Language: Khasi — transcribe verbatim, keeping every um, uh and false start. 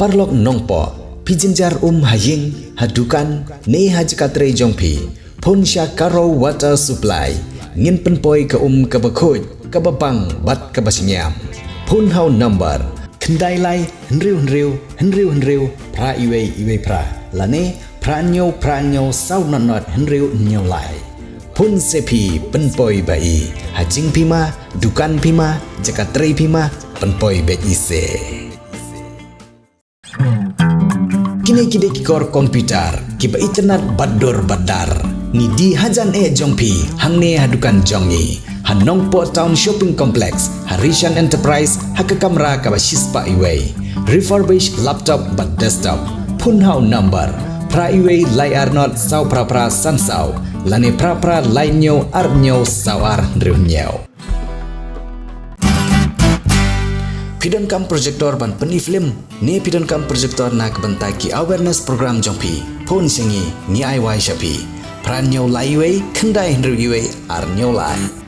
Paralok Nongpoh, phi jynjar um ha ïing, ha dukan, ne ha jaka trei jong phi, phone sha Karo Water Supply. Ngin pynpoi ka um kaba khuid, kaba bang bad kaba shngiam. Phone ha u number khyndai lai hynriew hynriew hynriew hynriew phra iwei iwei phra, lane phra hynñiew phra hynñiew saw nod nod hynriew hynñiew lai. Phone se phi, pynpoi ba i. Ha jingpima, dukan pima, jaka trei pima, pynpoi beit i se. Kine ki dei ki kor computer kiba itynnad bad dur bad dar. Ngi die hajan eh jong phi hangne ha dukan jong ngi, ha Nongpoh Town Shopping Complex, ha Rishan Enterprise, ha ka kamra kaba shispah iwei. Refurbish laptop bad desktop. Phone ha u number phra iwei lai ar nod saw phra phra san saw, lane phra phra lai hynñiew ar hynñiew saw ar hynriew hynñiew. Phi donkam projector ban pyni film, ne phi donkam projector na ka bynta ki awareness program jong phi? Phone sha ngi, ngi ai wai sha phi. Phra hynñiew lai iwei khyndai hynriew iwei ar hynñiew lai.